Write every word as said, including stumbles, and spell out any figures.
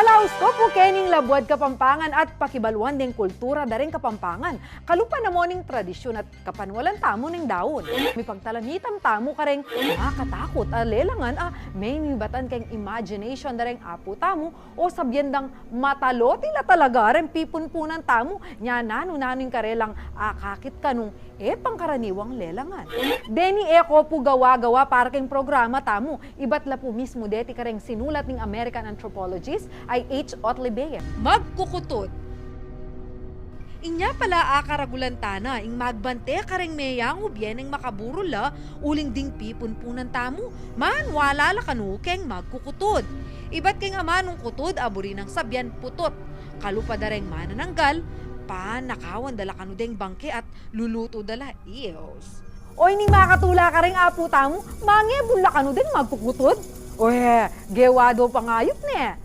Palaus ko pu kening Labuad Kapampangan at pakibaluan deng kultura da reng Kapampangan. Kalupa na mu ning tradisyun at kapanwalan tamu ning daun. Mipagtalamitan tamu kareng makatakut a lelangan a menibatan keng imagination da reng apu tamu o sabyan dang matalote la talaga reng pipunpunan tamu, nya nanu-nanu ing karelang akakit kanu e pangkaraniwang lelangan. Deni e ko pu gawa-gawa para keng programa tamu, ibat la pu mismu deti kareng sinulat ning American anthropologist a i H. Utley Beyer. Magkukutud. Inya pala akaragulan ta na ing magbante kareng meyangu bie neng makaburul la uling ding pipunpunan tamu, maniwala la kanu keng magkukutud. Ibat keng amanung kutud a buri nang sabyan putut. Kalupa da reng manananggal, panakawan da la kanu deng bangke at lulutu da la. Eels. Oy, ning makatula kareng apu tamu, mangebul la kanu deng magkukutud? Oy, gewa do pangayup ne.